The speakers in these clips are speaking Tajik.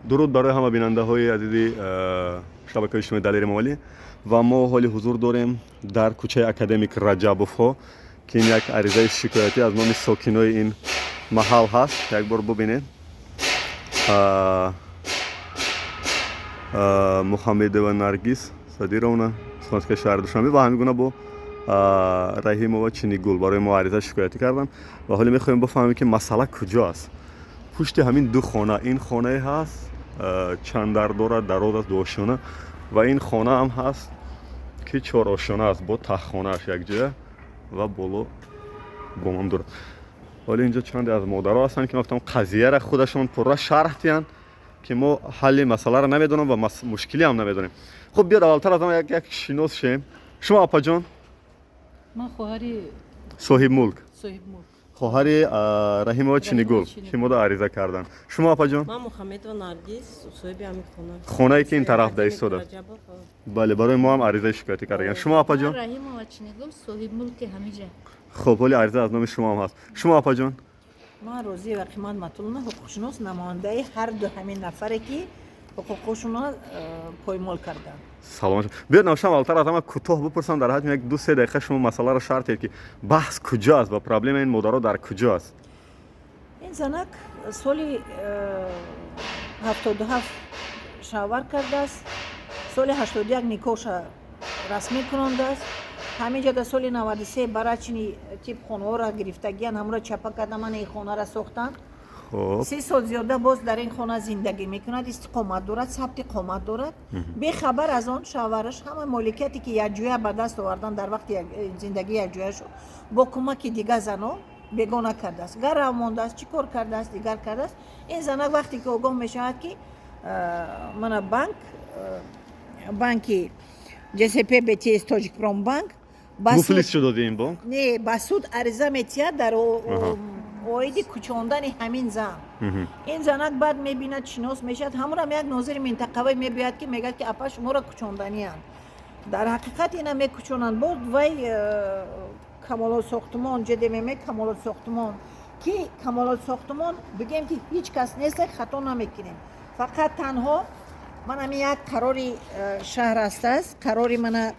Дуруд барои ҳама бинандаҳои азизи шабакаи иҷтимоии Далери Эмомалӣ. Ва мо ҳоли ҳузур дорем дар кӯчаи Академик Раҷабовҳо, ки ин як аризаи шикоятӣ аз номи сокинои ин маҳал ҳаст. Як бор бубинед. Муҳаммедова Наргиз Садировна, сокини шаҳри Душанбе, ва ҳамин гуна бо Раҳимова Чинигул барои мо ариза шикоятӣ карданд. Ва ҳоле мехоҳем бифаҳмем, ки масъала куҷо аст. Пушти ҳамин ду хона ин хонае ҳаст, чанд дар дорад, дароз аст, дуошёна, ва ин хона ҳам ҳаст, ки чорошёна аст, бо таҳхонааш якҷоя ва боло бомам дорад. Ҳоло инҷо чанде аз модаро ҳастанд, ки ман гуфтам, қазияра худашон пурра шарҳ диҳанд, ки мо ҳалли масъаларо намедонам ва мушкилӣ ҳам намедонем. Хуб, биёд, аввалтар аз ҳама як шинос шем. Шумо, апаҷон? Ман хоҳари соҳибмулк. Соҳибмулк. Хоҳари Раҳимова Чинигул, Чинигул. ки мода ариза карданд. Шумо, апаҷон? Ман Мухаммедова Наргиз, соҳиби ҳамин хона. Хонае, ки ин тараф Академик истода. Раҷабов. Бале, барои мо ҳам аризаи шикоятӣ кардаган. Шумо, апаҷон? Ман Раҳимова Чинигул, соҳибмулки ҳамиҷа. Хуб, ҳоли ариза аз номи шумо ҳам ҳаст. Шумо, апаҷон? Ман Розиева Қимат Матуловна, ҳуқуқшинос, намояндаи ҳар ду ҳамин нафаре, ки ҳуқуқошонро поймол карданд. Саломат. Биёд, навшам, аввалтар аз ҳама кӯтоҳ бипурсам, дар ҳаҷми як 2-3 дақиқа шумо масъаларо шарҳ диҳед, ки баҳс куҷо аст ва проблемаи ин модаро дар куҷо аст. Ин занак соли 77 шавҳар кардааст, соли 81 никоҳша расмӣ кунондааст. Ҳамин ҷо дар соли 93 барачни тип хонаҳоро гирифтагиян, ҳамонро чапа карда, мана ин хонаро сохтанд. 30 сол зиёда боз дар ин хона зиндагӣ мекунад, истиқомат дорад, сабти қомат дорад. Бехабар аз он, шавҳараш ҳама моликияте, ки якҷоя ба даст овардан дар вақти зиндагии якҷояшон, бо кӯмаки дигар зано бегона кардааст, гарав мондааст, чӣ кор кардааст, дигар кардааст. Ин занак вақте ки огоҳ мешавад, ки мана банк, банки ҶСП БТС Тоҷикпромбанк Муфлис шуд ин бонк? Не, ба суд ариза метиҳад дар оиди кӯчондани ҳамин зан. Ин занак баъд мебинад, шинос мешавад, ҳамонам як нозири минтақавӣ мебиёяд, ки мегӯяд, ки апа, шуморо кӯчонданианд. Дар ҳақиқат ина мекӯчонанд. Боз вай Камолот сохтумон, ҶДММ Камолот сохтумон, ки Камолот сохтумон бигем, ки ҳеҷ кас нест, хато намекунем. Фақат танҳо ман ҳамин як қарори шаҳр ҳастааст, қарори мана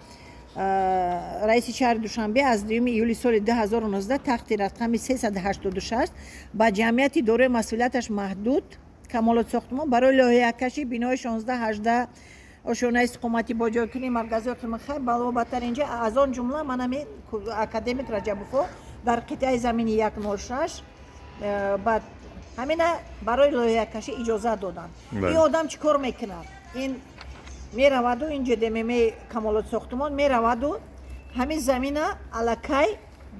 раиси шаҳри Душанбе аз 2 июли соли 2019 таҳти рақами 386 ба ҷамъияти дорои масъулияташ маҳдуд Камолот сохтумон барои лоиҳакашӣ бинои 16-18 ошёнаи истиқоматӣ бо ҷойкунии марказҳои хидматхай балобатар инҷа, аз он ҷумла ман ҳамин Академик Раҷабовҳо дар қитъаи замини 106, баъд ҳамина барои лоиҳакашӣ иҷозат доданд. Ин одам чӣ кор мекунад? Ин мераваду ин ҶДММ Камолот сохтумон мераваду ҳамин замина аллакай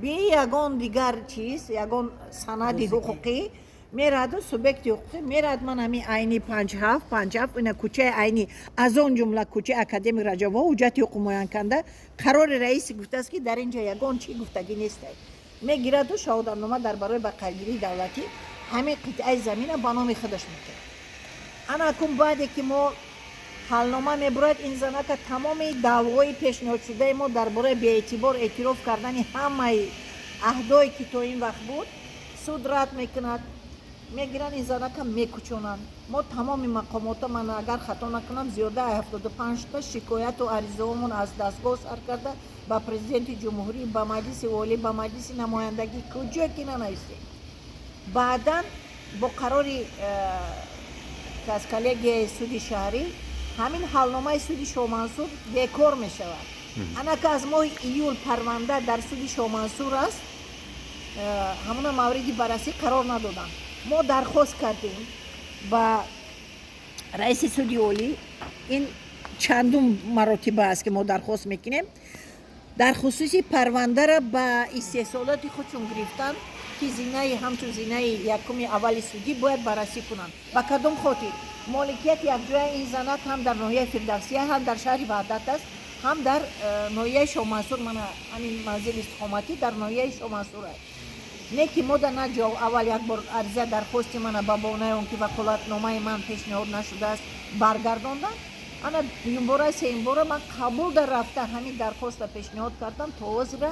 би ягон дигар чиз, ягон санади ҳуқуқӣ мераду, субъекти ҳуқуқӣ мерад, ман ҳамин Айни 57, 57, ина кӯчаи Айни, аз он ҷумла кӯчаи Академик Раҷабов, ҳуҷҷати ҳуқуқ муайян карда, қарори раиси гуфтааст, ки дар ин ҷо ягон чӣ гуфтагӣ нестай. Мегираду шаҳодатнома дар барои ба қайдгирии давлатӣ ҳамин қитъаи замина ба номи худаш мекунад. Ана акун баъде ки мо ҳалнома мебурад, ин занака тамоми даъвои пешниҳодшудаи мо дар бораи беэътибор эътироф кардани ҳамаи аҳдое, ки то ин вақт буд, суд рад мекунад. Мегиранд, ин занака мекӯчонанд. Мо тамоми мақомота, ман агар хато накунам, зиёда 75та шикояту аризаҳомон аз дастгоҳ сар карда ба президенти ҷумҳурӣ, ба Маҷлиси Олӣ, ба Маҷлиси намояндагӣ, куҷое ки нанавистем. Баъдан бо қарори аз коллегияи суди шаҳрӣ ҳамин ҳалномаи суди Шоҳмансур бекор мешавад. Анака аз моҳи июл парванда дар суди Шоҳмансур аст, ҳамона мавриди баррасӣ қарор надоданд. Мо дархост кардем ба раиси суди олӣ. Ин чандум маротиба аст, ки мо дархост мекунем дар хусуси парвандара ба истеҳсолоти худшон гирифтан, ки зинаи ҳамчун зинаи якуми аввали судӣ бояд баррасӣ кунанд. Ба кадом хотир моликияти якҷоя ин занак ҳам дар ноҳияи Фирдавсия, ҳам дар шаҳри Ваҳдат аст, ҳам дар ноҳияи Шоҳмансур. Мана ҳамин манзили истиқоматӣ дар ноҳияи Шоҳмансур аст. Не ки мода на ҷо аввал як бор ариза дархости мана ба баҳонаи он ки ваколатномаи ман пешниҳод нашудааст, баргардонданд. Ана дуюмбора, сеюмбора ман қабул дар рафта ҳамин дархоста пешниҳод кардам. То ҳозира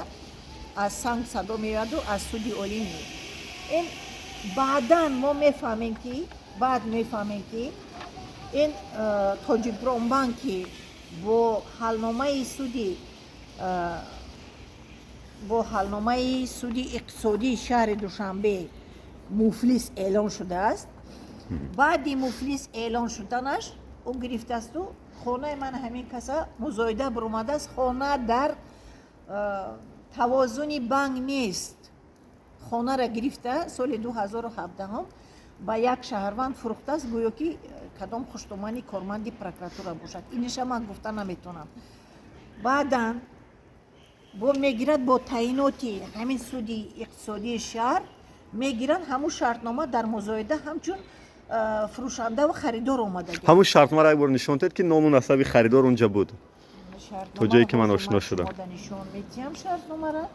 аз санг садо меояду аз суди олӣ меояд. Ин баъдан мо мефаҳмем, ки баъд мефаҳмем, ки Ин Тоҷикпромбанк, ки бо ҳалномаи суди бо ҳалномаи суди иқтисодии шаҳри Душанбе муфлис эълон шудааст, баъди муфлис эълон шуданаш ӯ гирифтаасту хонаи ман ҳамин каса музоида баромадааст. Хона дар тавозуни банк нест. Хонара гирифта, соли 2017 ба як шаҳрванд фурӯхтааст, гӯё ки кадом хуштомани корманди прокуратура бошад. Иниша ман гуфта наметавонам. Баъдан бо мегирад, бо таъиноти ҳамин суди иқтисодии шаҳр мегиранд, ҳамун шартнома дар музоида ҳамчун фурӯшандаву харидор омадагӣ. Ҳамун шартномаро як бор нишон дед, ки ному насаби харидор унҷа буд. То ҷое ки ман ошно шудам. Нишон медиҳам шартномара.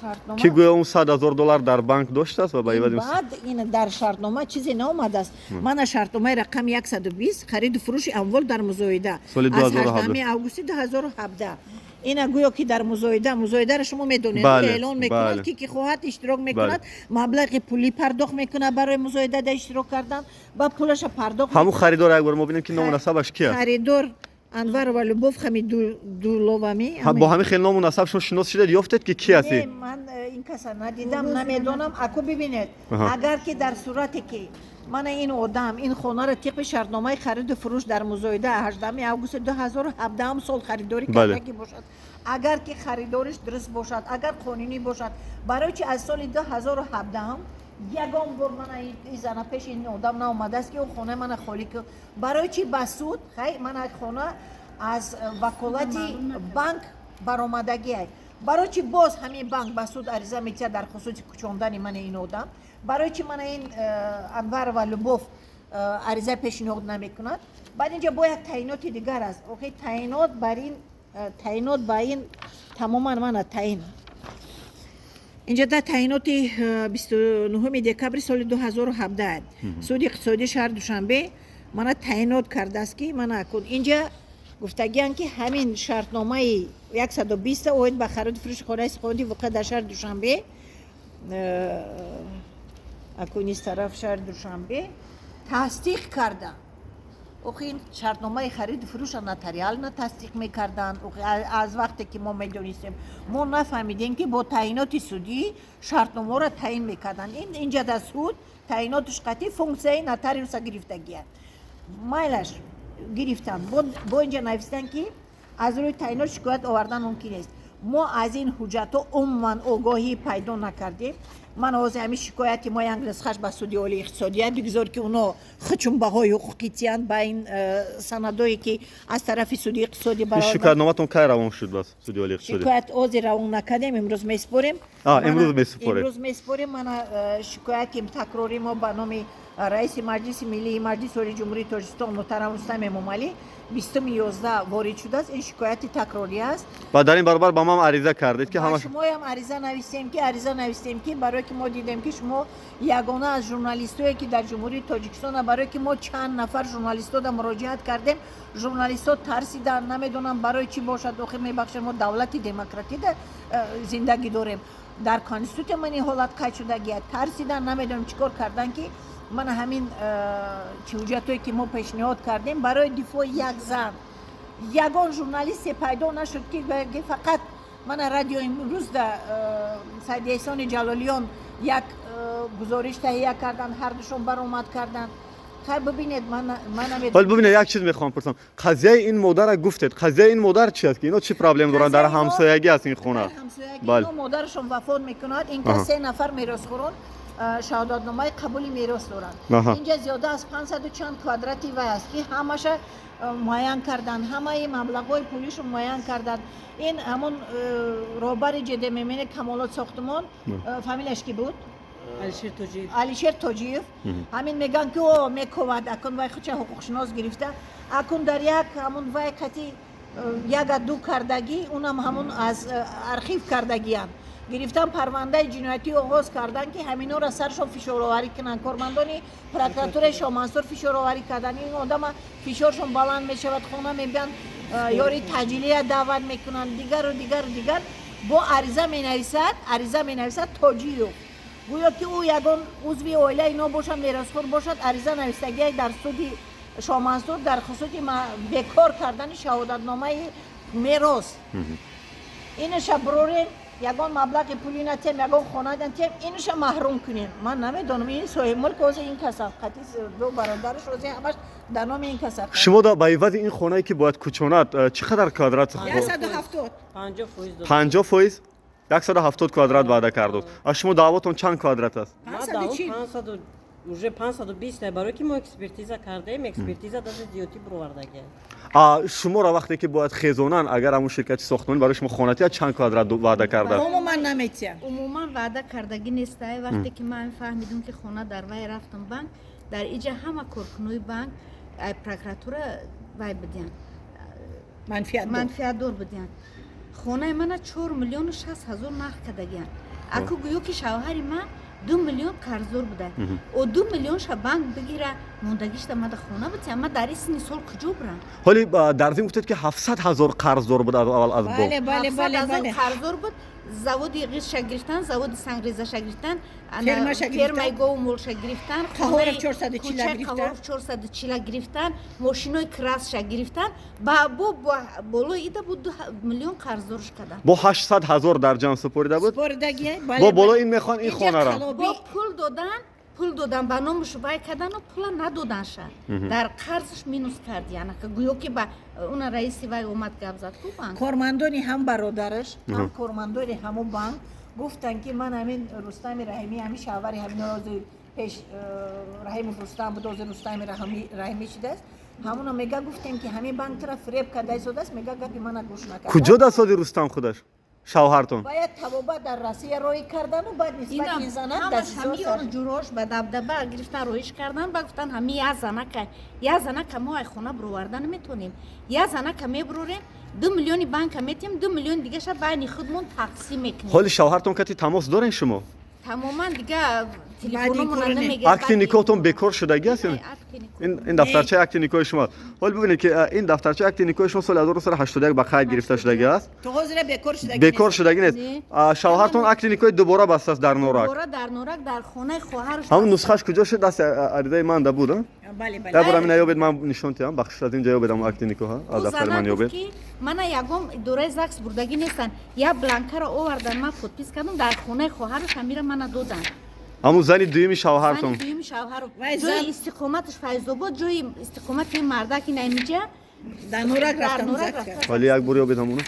Шартнома Ки гӯё он 100 000 доллар дар банк доштааст ва ба ивази Баъд ин дар шартнома чизе наомадааст. Мана шартномаи рақами 120, хариду фурӯши амвол дар музоида Соли аз 2017. 18 августи 2017. Ина гӯё ки дар музоида, музоидаро шумо медонед, эълон мекунад, ки хоҳад, иштирок мекунад, маблағи пулӣ пардохт мекунад барои музоидада иштирок кардан ва пулаша пардохт. Ҳамун харидор як бор мо бинем, ки ному насабаш ки аст. Харидор Анварова Любовь Хамидулловами. Бо ҳамин хел ному насаб шумо шинос шудед, ёфтед, ки ки ҳастӣ? Не, ман ин каса надидам, намедонам. Аку, бибинед, агар ки дар сурате ки мана ин одам ин хонаро тибқи шартномаи хариду фурӯш дар музоида 18 августи 2017 сол харидорӣ кардагӣ бошад, агар ки харидориш дуруст бошад, агар қонунӣ бошад, барои чи аз соли 2017 ягон бор мана ин зана пеши ин одам наомадааст, ки ӯ хонаи мана холӣ ку? Барои чи ба суд? Хай, мана хона аз ваколати банк баромадагиай. Барои чи боз ҳамин банк ба суд ариза метиҳад дар хусуси кӯчондани мана ин одам? Барои чи мана ин Анварова Любовь ариза пешниҳод намекунад? Баъд инҷа бо як таъиноти дигар аст. Охи, таъинот бар ин таъинот ба ин тамоман мана таъин инҷа дар таъиноти 29 декабри соли 2017 суди иқтисодии шаҳри Душанбе мана таъинот кардааст, ки мана акун инҷа гуфтагианд, ки ҳамин шартномаи 120 оид ба хариду фурӯши хонаи истиқоматӣ воқеъ дар шаҳри Душанбе, акун из тараф шаҳри Душанбе тасдиқ карда. Охи, ин шартномаи хариду фурӯша нотариально тасдиқ мекарданд. Охи, аз вақте ки мо медонистем, мо нафаҳмидем, ки бо таъиноти судӣ шартномаро таъин мекарданд. Ин инҷа дар суд таъиноташ қатъи функсияи нотариуса гирифтагия. Майлаш, гирифтанд. Бо инҷа навистанд, ки аз рӯи таъинот шикоят овардан мумкин нест. Мо аз ин ҳуҷҷатҳо умуман огоҳӣ пайдо накардем. Ман ҳозир ҳамин шикояти мо як нусхаш ба суди олии иқтисодия бигзор, ки оно худшон баҳои ҳуқуқӣ тиҳанд ба ин санадое, ки аз тарафи суди иқтисодӣ Ин бароварда. Шикоятноматон кай равон шуд ба суди олии иқтисодӣ? Шикоят ҳозир равон накардем, имрӯз месупорем. Имрӯз месупоред. Имрӯз месупорем. Мана шикояти такрорӣ мо ба номи раиси Маҷлиси Миллии Маҷлиси Олии Ҷумҳурии Тоҷикистон муҳтарам Рустам Эмомалӣ 20-11 ворид шудааст. Ин шикояти такрорӣ аст. Ва дар ин баробар ба ман ариза кардед, ки Ба ҳама шумоям ариза навистем, ки барое ки мо дидем, ки шумо ягона аз журналистое, ки дар Ҷумҳурии Тоҷикистон, барое ки мо чанд нафар журналистода муроҷиат кардем, журналистҳо тарсиданд, намедонам барои чӣ бошад. Охир, мебахшед, мо давлати демократида зиндагӣ дорем, дар конститутсия ман ин ҳолат қайд шудагия. Тарсиданд, намедонам чӣ кор кардан, ки мана ҳамин чи ҳуҷҷатое, ки мо пешниҳод кардем барои дифои як зан, ягон журналисте пайдо нашуд, ки фақат мана радио имрӯз да Саидеҳсони Ҷалолиён як гузориш таҳия карданд, ҳардушон баромад карданд. Хай, бибинед, ман Вале намедонам. Бибинед, як чиз мехоҳам пурсам. Қазияи ин модара гуфтед, қазияи ин модар чи аст, ки ино чӣ проблем доранд? Дар Қазияи ҳамсоягӣ аст ин хона. Дар ҳамсоягӣ. Бале. Ино модарашон вафот мекунад, ин кас се нафар меросхӯрон шаҳодатномаи қабули мерос доранд. Инҷа зиёда аз 500 чанд квадрати вай аст, ки ҳамаша муайян карданд, ҳамаи маблағҳои пулишо муайян карданд. Ин ҳамон роҳбари ҶДММ Камолот сохтумон, фамилияш ки буд? Алишер Тоҷиев. Алишер Тоҷиев. Ҳамин мегӯянд, ки о мековад. Акун вай худша ҳуқуқшинос гирифта, акун дар як ҳамун вай кати яга ду кардагӣ, унам ҳамун аз архив кардагиянд, гирифтан, парвандаи ҷиноятӣ оғоз карданд, ки ҳаминора саршон фишороварӣ кунанд. Кормандони прокуратураи Шоҳмансур фишороварӣ карданд ин одама, фишоршон баланд мешавад, хона мебианд, ёри таъҷилия даъват мекунанд, дигару дигару дигар. Бо ариза менависад Тоҷиев, гӯё ки ӯ ягон узви оилаи ино бошад, меросхӯр бошад. Ариза навистагиай дар суди Шомансур дар хусуси бекор кардани шаҳодатномаи мерос. Инаша бурорем, ягон маблағи пулӣ натем, ягон хона натем, инаша маҳрум кунем. Ман намедонам, ин соҳибмулк ҳозир ин кас аст, қатъи ду бародараш ҳозир ҳамаш дар номи ин кас аст. Шумо ба ивази ин хонае, ки бояд кӯчонад, чӣ қадар квадрат? 170. 50% дод. 50%, 170 квадрат ваъда кардод. А шумо даъвотон чанд квадрат аст? Ма даъво 500, уже 520, барое ки мо экспертиза кардаем, экспертиза даже зиёдтӣ бировардагия. А шуморо вақте ки бояд хезонанд, агар ҳамун ширкати сохтмонӣ барои шумо хонатия чанд квадрат ваъда кардааст? Умуман наметиҳам. Умуман ваъда кардагӣ нестай. Вақте ки ман фаҳмидум, ки хона дар вай, рафтам банк. Дар иҷа ҳама коркунои банк, прокуратура вай будиянд, манфиатдор будиянд. Хонаи мана 4 060 000 нарх кардагиянд. Аку гӯё ки шавҳари ман 2 миллион қарздор буда. О 2 миллионша банк бигира, мондагишта мада хона битиям. Ма дар ин синни сол куҷо бурам? Ҳоли дар зим гуфтед, ки 700 000 қарздор буд аввал аз бонк. Қарздор буд. Заводи ғизша гирифтан, заводи сангрезаша гирифтан, фермаи гову молша гирифтан, кӯчаи 440 гирифтан, мошинои красша гирифтан. Ба бо болои ида буд 2 миллион қарздорш кардан. Бо 800 000 дар ҷамъ супорида буд, бо болои ин мехоҳанд ин хонара. Бо пул додан, пул додан, ба номуш вай кардану пула надоданша, дар қарзш минус кардиян. Гӯё ки ба уна раиси вай омад, гап зад ку банк. Кормандони ҳам бародараш, ҳам кормандони ҳамун банк гуфтанд, ки ман ҳамин Рустами Раҳимӣ, ҳамин шавҳари ҳамин ҳозир пеш Раҳимов Рустам буд, ҳозир Рустами Раҳимӣ шудааст, ҳамуна мега, гуфтем, ки ҳамин банк тура фиреб карда истодааст. Мега, гапи мана гӯш накард. Куҷо дастоди Рустам худаш, шавҳартон? Бояд табобат дар Россия роҳӣ кардану баъд нисбати ин занак ҳамиёр ҷурош ба дабдаба гирифтан, роҳиш кардан. Ба гуфтан, ҳами як занака, як занака мо ай хона бироварда наметонем. Як занака мебурорем, 2 миллиони банка метиҳем, 2 миллиони дигаша байни худмон тақсим мекунем. Ҳоли шавҳартон кати тамос дорен шумо? Тамоман дига телефономона намегирад. Акти никоҳтон бекор шудагӣ аст? Ин дафтарчаи акти никоҳи шумо аст. Ҳол бибинед, ки ин дафтарчаи акти никоҳи шумо соли 1981 ба қайд гирифта шудагӣ аст. То ҳозира бекор шудагӣ. Бекор шудагӣ нест. Шавҳартон акти никоҳи дубора бастааст дар Норак. Дубора дар Норак, дар хонаи хоҳараш. Ҳамун нусхааш куҷо шуд? Дасти аризаи ман да буд. Бале. Як бор ҳамина ёбед, ман нишон диҳам. Бахшиш, аз ин ҷо ёбед, ҳамун акти никоҳа аз дафтари ман ёбед. Мана ягон идораи ЗАГС бурдагӣ нестанд. Як бланкаро овардан, ман подпись кардам. Дар хонаи хоҳараш ҳамира мана додан. Ҳамун зани дуюми шавҳартон. Зани дуюми шавҳару. Ҷои истиқоматаш Файзобод, ҷои истиқомати мардаки намиҷа. Дар Норак рафтан. Вале як бор ёбед ҳамуно.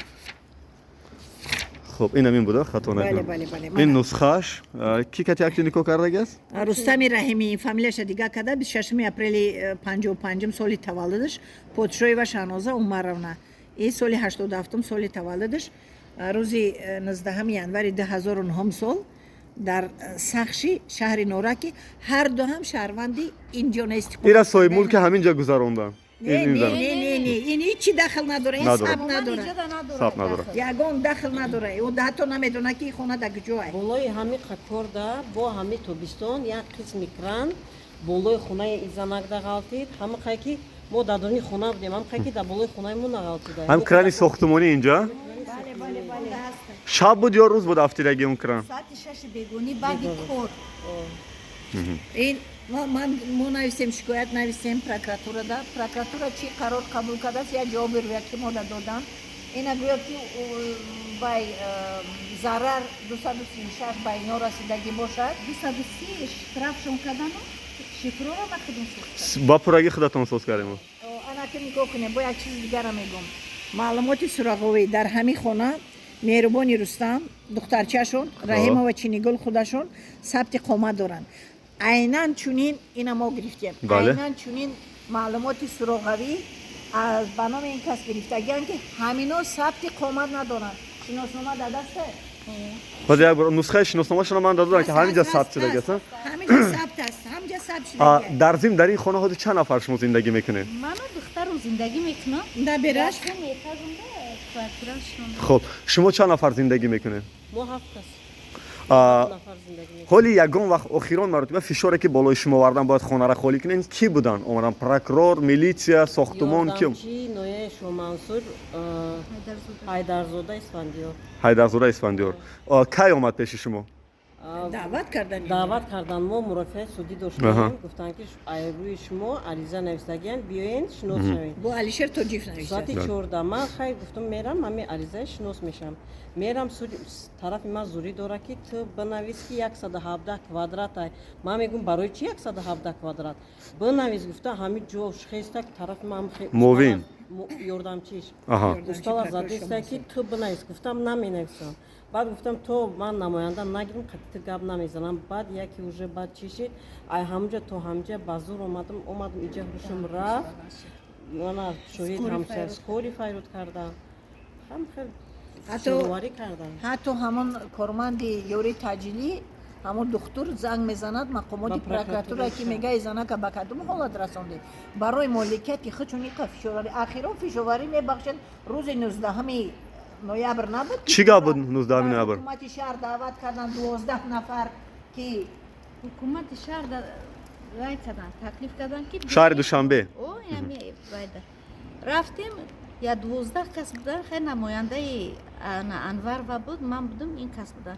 Хуб, ин ҳамин буда, хато накунам. Ин нусхааш. Ки кати акти никоҳ кардаги аст? Рустами Раҳимӣ, фамилияша дига карда. 26 апрели 55-ум соли таваллудаш, Подшоева Шаҳноза Умаровна. И соли 87-ум соли таваллудаш, рӯзи 19 январи 2009 сол дар Сахши шаҳри Нораки. Ҳар ду ҳам шаҳрванди инҷо. Ира соҳибмулки ҳамин ҷо гузарондан. Не, не, не, не, ин ҳичи дахл надора, ин сабт надора. Сабт надора. Ягон дахл надора. Ӯ ҳатто намедона, ки хона дар куҷоа. Болои ҳами қакорда бо ҳами тобистон як қисми кран болои хонаи изанакда ғалтид. Ҳама қай ки мо дар дони хона будем, ҳам қай ки дар болои хонаи мо нағалтида. Ҳам крани сохтумонӣ инҷа шаб буд ё рӯз буд афтидаги он кран? Соати 6 бегонӣ, баъди кор. Ин ман мо нависем, шикоят нависем прокуратурада. Прокуратура чӣ қарор қабул кардааст, як ҷавоби рӯякӣ мода додан. Ина гӯё ки вай зарар 236 ба ино расидагӣ бошад. 230 штрафшон кардану шифрора ба худум сохта. Ба пуррагӣ худатон соз кардем. Анаки нигоҳ кунем, бо як чизи дигара мегӯм. Маълумоти суроғовӣ: дар ҳамин хона Меҳрубони Рустам, духтарчашон Раҳимова Чинигул, худашон сабти қомат доранд. Айнан чунин ина мо гирифтем. Айнан чунин маълумоти суроғавӣ аз ба номи ин кас гирифтагианд, ки ҳамино сабти қомат надоранд. Шиноснома дар даста. Баъд як бор нусхаи шиносномашонро ман додам, ки ҳаминҷа сабт шудагӣ аст. Ҳаминҷа сабт аст, ҳаминҷа сабт шудагӣ. Дар зим дар ин хона ҳозир чанд нафар шумо зиндагӣ мекунед? Ману духтарам зиндагӣ мекунам. Набераш. Этажумда квартирашон. Хуб, шумо чанд нафар зиндагӣ мекунед? Мо ҳафт кас. Нафар зиндагӣ мекунем. Ҳоли ягон вақт охирон маротиба фишоре, ки болои шумо овардан, бояд хонара холӣ кунед, кӣ буданд омадан? Прокурор, милитсия, сохтумон, ки? Ёрдамчии нояи Шомансур, Ҳайдарзода Исфандиёр. Ҳайдарзода Исфандиёр. Кай омад пеши шумо? Даъват кардан. Даъват кардан, мо мурофиаи судӣ доштем, гуфтанд, ки рӯи шумо ариза навистагиянд, биёен, шинос шавед. Бо Алишер Тоҷиев навишта. Соати 14. Ман хай гуфтам, мерам, ҳамин аризаи шинос мешавам. Мерам суд, тарафи ман зурӣ дорад, ки ту бинавис, ки 117 квадрат. Ман мегӯм, барои чи 117 квадрат? Бинавис, гуфта, ҳамин ҷо хеста тарафи ман. Муовин? Ёрдамчиш устала задеста, ки ту бинавис. Гуфтам, наменависам. Баъд гуфтам, то ман намоянда нагирам, қати ту гап намезанам. Баъд яке уже баъд чӣ шид, ай ҳамҷа то ҳамҷа ба зур омадам, омадам иҷа, ҳушум рафт. Мана шоҳид, ҳамсоя, скорый файруд кардам, ҳам хел шӯроварӣ кардам. Ҳатто ҳамон корманди ёрии таъҷилӣ, ҳамон духтур занг мезанад мақомоти прокуратура, ки мега, занака ба кадом ҳолат расондед? Барои моликияти худшон иқа фишоварӣ. Ахирон фишоварӣ, мебахшед, рӯзи 19 ноябр набуд? Чӣ гап буд 19 ноябр? Ҳукумати шаҳр даъват кардан 12 нафар, ки Ҳукумати шаҳр вай кардан, таклиф кардан, ки Шаҳри Душанбе. Рафтем, я 12 кас будан. Хай, намояндаи Анварва буд, ман будум, ин кас будан.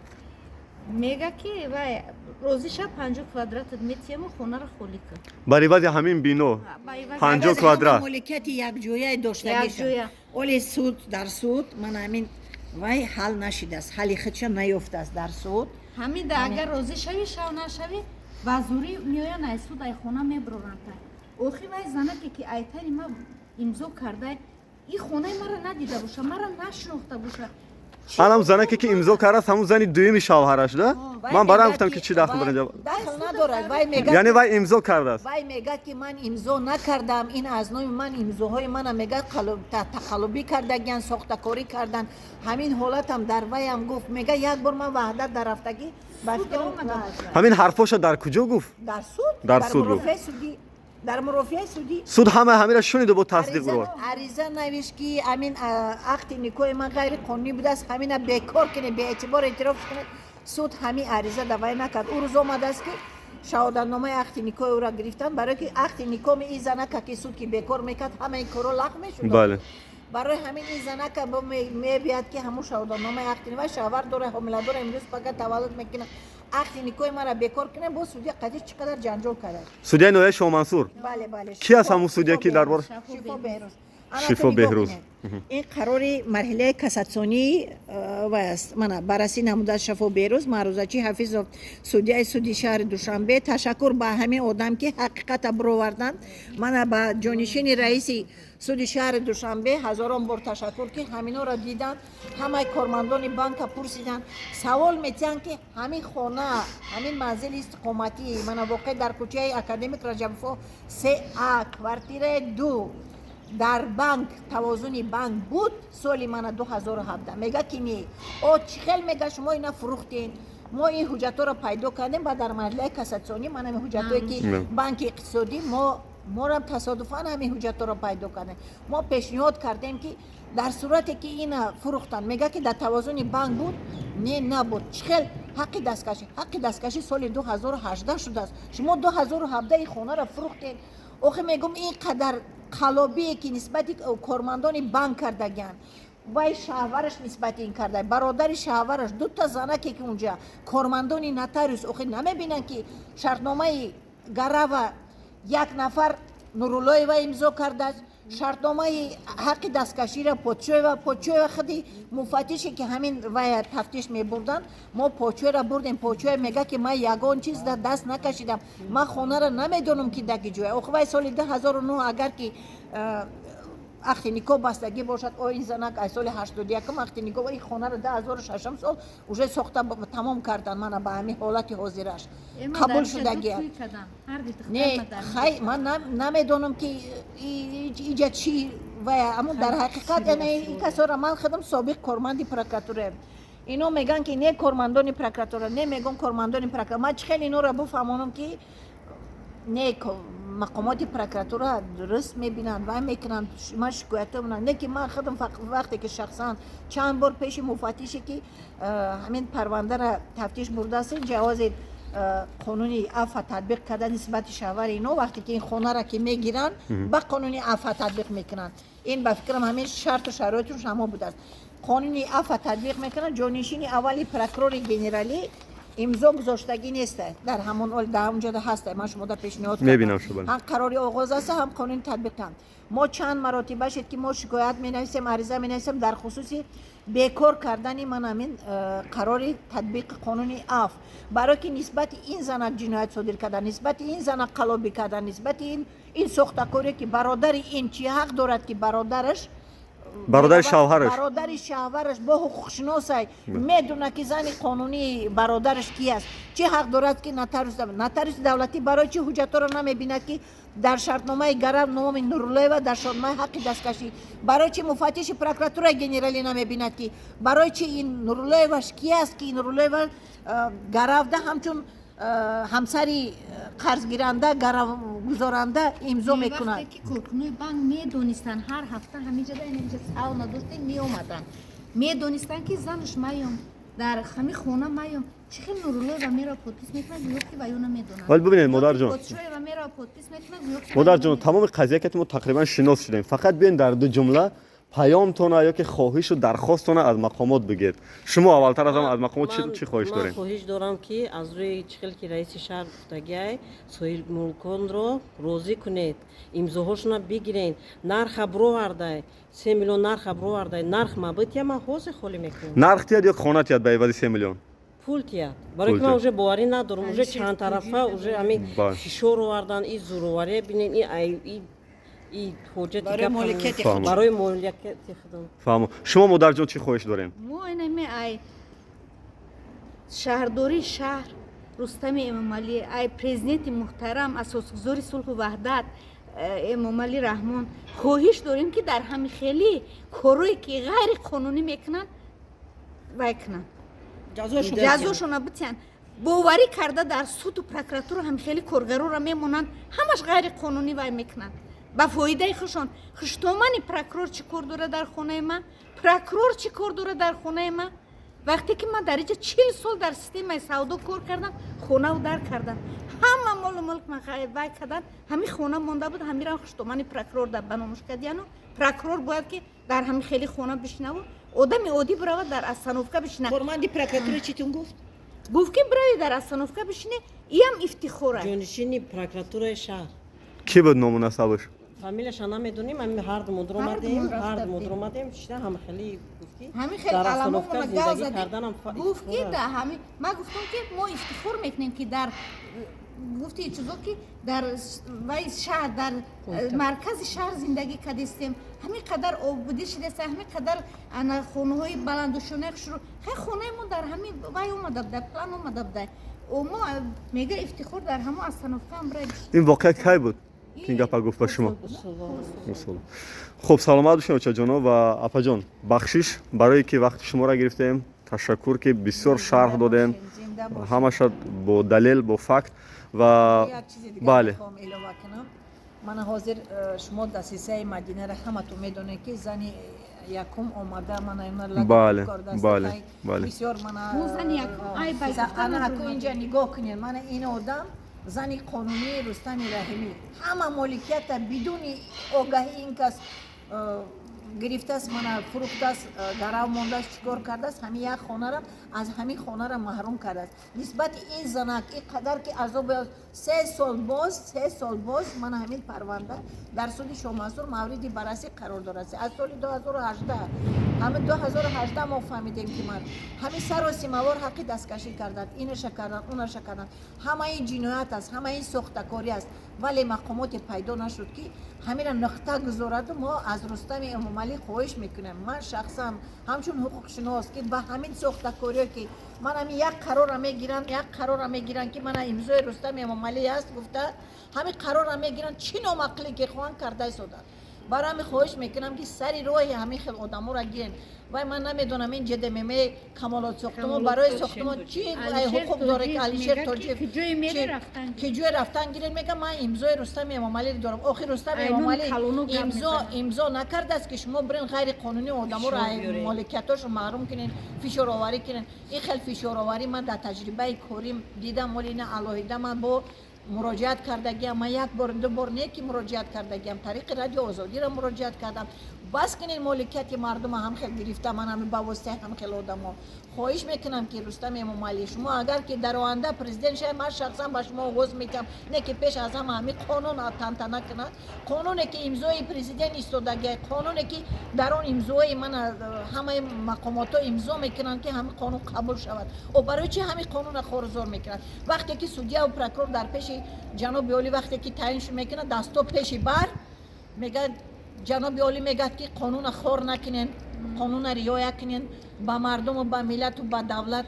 Мега, ки вай розӣ шав, 50 квадратат метиҳему хонаро холӣ кун. Бар ивази ҳамин бино 50 квадрат. Моликияти якҷояи доштагиша. Оле суд, дар суд ман ҳамин вай ҳал нашидааст, ҳалли худша наёфтааст дар суд. Ҳамин да агар розӣ шавӣ, шав, нашавӣ, ба зурӣ меоянд, ай суд, ай хона мебуроранд. Охи вай занаке, ки айтани ма имзо карда, и хонаи мара надида боша, мара нашинохта боша. Анам занаке, ки имзо кардааст, ҳамун зани дуюми шавҳараш да? Ман бароям гуфтам, ки чӣ дахл дорад. Дахл надорад. Вай мега, яъне вай имзо кардааст. Вай мегӯяд, ки ман имзо накардам, ин аз номи ман имзоҳои мана, мегӯяд, тақаллубӣ кардагиян, сохтакорӣ кардан. Ҳамин ҳолатам дар ваям гуфт. Мега, як бор ман Ваҳдат дар рафтагӣ. Ҳамин ҳарфоша дар куҷо гуфт? Дар суд. Дар суд гуфт. Дар мурофиаи судӣ. Суд ҳама ҳамира шуниду бо тасдиқ бурд. Ариза навишт, ки ҳамин ақди никоҳи ман ғайриқонунӣ будааст, ҳамина бекор кунед, беэътибор эътироф кунед. Суд ҳамин ариза давай накард. Ӯ рӯз омадааст, ки шаҳодатномаи ақди никоҳи ӯро гирифтанд, барое ки ақди никоҳи ин занака, ки суд ки бекор мекард, ҳамаи корҳо лағв мешуд. Барои ҳамин ин занака мебиёд, ки ҳамун шаҳодатномаи ақди ва шавҳар дора, ҳомиладора, имрӯз фақат таваллуд мекунад, ақди никоҳи мара бекор кунем. Бо судья қадир чӣ қадар ҷанҷол кард. Судьяи ноҳияи Шоҳмансур. Бале. Ки аст ҳамун судья, ки дар бор Шифо Беҳрӯз. Шифо Беҳрӯз. Ин қарори марҳилаи кассатсионии вай аст. Мана, баррасӣ намудааст Шафо Беҳрӯз, маърузачи Ҳафизов, судьяи суди шаҳри Душанбе. Ташаккур ба ҳамин одам, ки ҳақиқата бировардан. Мана, ба ҷонишини раиси суди шаҳри Душанбе ҳазорон бор ташаккур, ки ҳаминҳоро диданд. Ҳамаи кормандони банка пурсиданд, савол метиҳанд, ки ҳамин хона, ҳамин манзили истиқоматӣ, мана, воқеъ дар кӯчаи Академик Раҷабов 3А, квартираи 2, дар банк, тавозуни банк буд соли, мана, 2017? Мега, ки не. О, чӣ хел, мега, шумо ина фурӯхтен? Мо ин ҳуҷҷатҳоро пайдо кардем ба дар марҳилаи кассатсионӣ. Мана, ҳамин ҳуҷҷатҳое, ки банки иқтисодӣ морам тасодуфан ҳамин ҳуҷҷатҳоро пайдо кардем. Мо пешниҳод кардем, ки дар сурате ки ина фурӯхтанд, мега, ки дар тавозуни банк буд. Не, набуд. Чӣ хел ҳаққи дасткашӣ? Ҳаққи дасткашӣ соли 2018 шудааст, шумо 2017 ин хонаро фурӯхтед. Охи, мегӯм, ин қадар қалобие, ки нисбати кормандони банк кардагианд, вай шавҳараш нисбати ин карда, бародари шавҳараш, дута занаке, ки унҷа кормандони нотариус, охи намебинанд, ки шартномаи гарава як нафар Нуруллоева имзо кардааст, шартномаи ҳаққи дасткаширо Подшоева. Подшоева худи муфаттише, ки ҳамин вая тафтиш мебурданд, мо Подшоеро бурдем. Подшоева мега, ки ман ягон чиз дар даст накашидам, ман хонаро намедонам, ки дар ки ҷоя. Охи вай соли 2009 агар ки ақди никоҳ бастагӣ бошад, о ин занак аз соли 81-ум ақди никоҳ, ин хонаро 2006 сол уже сохта тамом карданд. Мана, ба ҳамин ҳолати ҳозираш қабул шудагия. Не, хай, ман намедонам, ки иҷа чӣ вая. Аммо дар ҳақиқат, яъне ин касора, ман худам собиқ корманди прокуратураем. Ино мегӯянд, ки не, кормандони прокуратура, не, мегӯм, кормандони прокуратура. Ман чӣ хел инора буфаҳмонам, ки не, мақомоти прокуратура дуруст мебинанд, вай мекунанд, ман шикоятҳо мекунам. Не, ки ман худам вақте ки шахсан чанд бор пеши муфаттише, ки ҳамин парвандара тафтиш бурдааст, ҷавози қонуни афва татбиқ карда нисбати шавҳари ино. Вақте ки ин хонара ки мегиранд, ба қонуни афва татбиқ мекунанд. Ин, ба фикрам, ҳамин шарту шароиташ ҳамо будааст. Қонуни афва татбиқ мекунанд. Ҷонишини аввали прокурори генералӣ. Имзо гузоштагӣ нест дар ҳамон дар ҳамон ҷода ҳаст, ман шумода пешниҳод кардам. Мебинам шумо. Ҳам қарори оғоз аст, ҳам қонуни татбиқ. Мо чанд маротиба шид, ки мо шикоят менависем, ариза менависем дар хусуси бекор кардани ман ҳамин қарори татбиқи қонуни афв, барое ки нисбати ин занак ҷиноят содир кардан, нисбати ин занак қаллобӣ кардан, нисбати ин сохтакоре, ки бародари ин чӣ ҳақ дорад, ки бародараш, бародари шавҳараш, бародари шавҳараш бо ҳуқуқшиносай, медона, ки зани қонунии бародараш ки аст, чӣ ҳақ дорад, ки нотариуси давлатӣ барои чӣ ҳуҷҷатҳоро намебинад, ки дар шартномаи гарав номи Нуруллоева, дар шартномаи ҳаққи дасткашӣ? Барои чӣ муфаттиши прокуратураи генералӣ намебинад, ки барои чӣ ин Нуруллоеваш ки аст, ки Нуруллоева гаравда ҳамчун ҳамсари қарзгиранда, гаравгузоранда имзо мекунад? Вақте ки коркунои банк медонистанд, ҳар ҳафта ҳаминҷода, инҷа сауна доштем, меомаданд, медонистанд, ки занаш маём, дар ҳамин хона маём, чӣ хел Нуруллоева мера подпись мекунад, гӯё ки ваё намедонад? Вале бибинед, модарҷон, Подшоева мера подпись мекунад, гӯё ки модарҷон, тамоми қазия ки мо тақрибан шинос шудем, фақат биён дар ду ҷумла паёмтона ё ки хоҳишу дархостона аз мақомот бигед. Шумо аввалтар аз ҳама аз мақомот чӣ хоҳиш дорем? Ман хоҳиш дорам, ки аз рӯи чӣ хел ки раиси шаҳр гуфтагиай, соҳибмулконро розӣ кунед, имзоҳошона бигирен. Нарха бировардай, 3 миллион нарха бировардай. Нарх мабытия, ман ҳозир холӣ мекунам. Нарх тияд ё хона тияд ба ивази 3 миллион? Пул тияд, барои ки ман уже боварӣ надорам, уже чанд тарафа уже ҳамин фишор овардан, и зӯровария бинен, и ҳоҷати барои моликияти худ, барои моликияти худам. Фаҳмо. Шумо, модарҷон, чӣ хоҳиш дорем? Мо инаме ай шаҳрдории шаҳр Рустами Эмомалӣ, ай президенти муҳтарам, асосгузори сулҳу ваҳдат Эмомалӣ Раҳмон хоҳиш дорем, ки дар ҳами хеле корое ки ғайриқонунӣ мекунанд, вай кунанд, ҷазошона битиҳанд. Боварӣ карда дар суду прокуратура ҳами хеле коргароро мемонанд, ҳамаш ғайриқонунӣ вай мекунанд ба фоидаи хушон. Хуштомани прокурор чӣ кор дорад дар хонаи ман? Прокурор чӣ кор дорад дар хонаи ман, вақте ки ман дар инҷа 40 сол дар системаи савдо кор кардам, хонаву дар кардам, ҳама молу мулк ман вай кардам, ҳамин хона монда буд, ҳамирам хуштомани прокурор дар ба номуш кардияну прокурор бояд ки дар ҳамин хели хона бишинаву одами оддӣ биравад дар остановка бишина. Корманди прокуратура читон гуфт? Гуфт, ки бирави дар остановка бишине, иам ифтихора. Ҷонишини прокуратураи шаҳр. Кӣ буд ному насабаш? Фамилияша намедонем. Ҳами ҳарду мо дуромадем, ҳарду мо дуромадем, шида ҳама хеле гуфт, ки ҳамин хел дар остановка аламомона гав зиндагӣ задем. Карданам Гуфт, ки ифтихор аст. Да ҳами ман гуфтам, ки мо ифтихор мекунем, ки дар гуфти чизо, ки дар вай шаҳр, дар маркази шаҳр зиндагӣ кардистем, ҳамин қадар обудӣ шидаст, ҳамин қадар ана хонаҳои баландушонаи хушрӯ, хай хонаи мо дар ҳамин вай омада буда, план омада буда. Мо мега ифтихор дар ҳамон остановкаам бирай. Ин воқеа кай буд, ки ин гапа гуфт ба шумо? Хуб, саломат бошед, очаҷоно ва апаҷон. Бахшиш барое ки вақти шуморо гирифтем. Ташаккур, ки бисёр шарҳ додем, ҳамаша бо далел, бо факт ва Як чизи дигар Бале. мехоҳам илова кунам. Мана ҳозир шумо дасисаи Мадинара ҳаматон медонед, ки зани якум омада, мана ина Бале, бале, бале. бисёр мана Мо зани якум, ай, бай гуфтан ана надорем. Аку инҷа нигоҳ кунед, мана ин одам зани қонунии Рустами Раҳимӣ, ҳама моликията бидуни огаҳи ин кас гирифтааст, мана фурӯхтааст, гарав мондааст, чӣ кор кардааст, ҳамин як хонара, аз ҳамин хонара маҳрум кардааст. Нисбати ин занак ин қадар ки азоб, 3 сол боз, 3 сол боз мана ҳамин парванда дар суди Шоҳмансур мавриди баррасӣ қарор дорад аз соли 2018. Ҳамин 2018 мо фаҳмидем, ки ман ҳамин саросимавор ҳаққи дасткашӣ карданд, инаша карданд, унаша карданд. Ҳама ин ҷиноят аст, ҳама ин сохтакорӣ аст, вале мақомоте пайдо нашуд, ки ҳамира нуқта гузораду. Мо аз Рустами Эмомалӣ хоҳиш мекунем, ман шахсан ҳамчун ҳуқуқшинос, ки ба ҳамин сохтакориё, ки ман ҳамин як қарора мегиранд, як қарора мегиранд, ки мана имзои Рустами Эмомалӣ аст гуфта, ҳамин қарора мегиранд, чӣ номақле ки хоҳанд карда истоданд. Барои ҳамин хоҳиш мекунам, ки сари роҳи ҳамин хел одаморо гирен. Вай ман намедонам, ин ЖДММ Камолот сохтумон барои сохтумон чӣ ҳуқуқ дорад, ки Алишер Тоҷиев ки ҷое рафтан гирен, мегам ман имзои Рустами Эмомалиро дорам. Охир Рустами Эмомалӣ имзо накардааст, ки шумо бирен ғайриқонунӣ одаморо моликиятошро маҳрум кунен, фишороварӣ кунен. Ин хел фишороварӣ ман дар таҷрибаи корим дидам. Моли ина алоҳида ман бо муроҷиат кардагиам, ман як бор, ду бор не, ки муроҷиат кардагиам, тариқи Радио Озодиро муроҷиат кардам. Бас кунед моликияти мардума ҳам хел гирифта, ман ҳами ба воситаи ҳам хел одамо. Хоҳиш мекунам, ки Рустам Эмомалӣ, шумо агар ки дар оянда президент шавед, ман шахсан ба шумо оғоз метиҳам, не ки пеш аз ҳама ҳами қонун тантана кунад, қонуне ки имзои президент истодагия, қонуне ки дар он имзои ман ҳамаи мақомотҳо имзо мекунанд, ки ҳамин қонун қабул шавад. О, барои чи ҳамин қонунро хорузор мекунад? Вақте ки судьяву прокурор дар пеши ҷаноби олӣ вақте ки таъин мекунад, дасто пеши бар мегӯяд, ҷаноби олӣ мегӯяд, ки қонуна хор накунен, қонуна риоя кунен, ба мардуму ба миллату ба давлат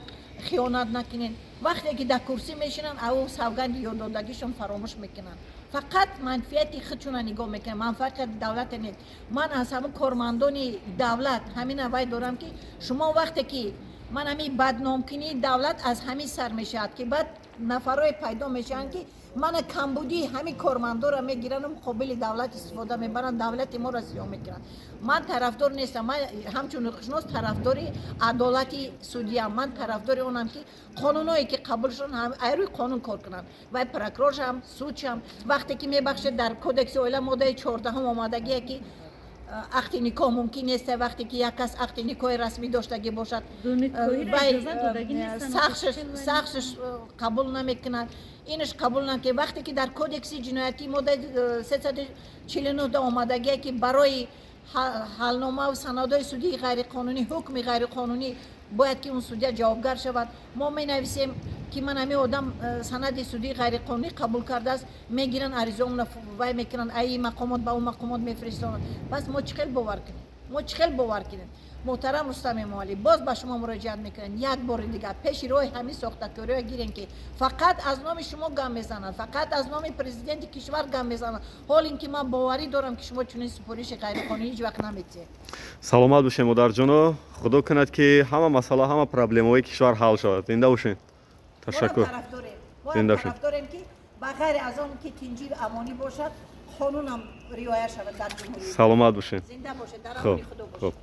хиёнат накунен. Вақте ки дар курсӣ мешинанд, ав савганди ёддодагишон фаромӯш мекунанд, фақат манфиати худшона нигоҳ мекунанд, манфиати давлата нест. Ман аз ҳамун кормандони давлат ҳамин вай дорам, ки шумо вақте ки ман ҳамин бадномкунии давлат аз ҳамин сар мешавад, ки баъд нафарое пайдо мешаванд, ки мана камбудии ҳамин кормандоро мегирану муқобили давлат истифода мебаранд, давлати моро сиёҳ мекунанд. Ман тарафдор нестам. Ман ҳамчун ҳуқуқшинос тарафдори адолати судиям. Ман тарафдори онам, ки қонунҳое ки қабул шуданд, ай рӯи қонун кор кунанд, вай прокуроршам, судшам. Вақте ки, мебахшед, дар кодекси оила моддаи 14-ум омадагие, ки ақди никоҳ мумкин нест, вақте ки як кас ақди никоҳи расмӣ доштагӣ бошад, сахшаш қабул намекунад, инаш қабул накунад. Вақте ки дар кодекси ҷиноятӣ моддаи 349 омадагие, ки барои ҳалномаву санадҳои судии ғайриқонунӣ, ҳукми ғайриқонунӣ бояд ки он судья ҷавобгар шавад, мо менависем, ки ман ҳамин одам санади судии ғайриқонунӣ қабул кардааст, мегиранд, аризаомона вай мекунанд, аи мақомот ба он мақомот мефиристонанд. Пас мо чӣ хел бовар кунем? Мо чӣ хел бовар кунем? Муҳтарам Рустам Эмомалӣ, боз ба шумо муроҷиат мекунем, як бори дигар пеши роҳи ҳамин сохтакориҳо гирем, ки фақат аз номи шумо гам мезананд, фақат аз номи президенти кишвар гам мезананд, ҳол ин ки ман боварӣ дорам, ки шумо чунин супориши ғайриқонунӣ ҳеҷ вақт наметиҳед. Саломат бошед, модарҷоно. Худо кунад, ки ҳама масъала, ҳама проблемаҳои кишвар ҳал шавад. Зинда бошед, ташаккур. Зинда бошед. Тарафдорем, ки ба ғайри аз он ки тинҷӣ амонӣ бошад, қонунам риоя шавад дар ҷумҳурӣ. Саломат бошед. Зинда бошед, дар амони Худо бошед.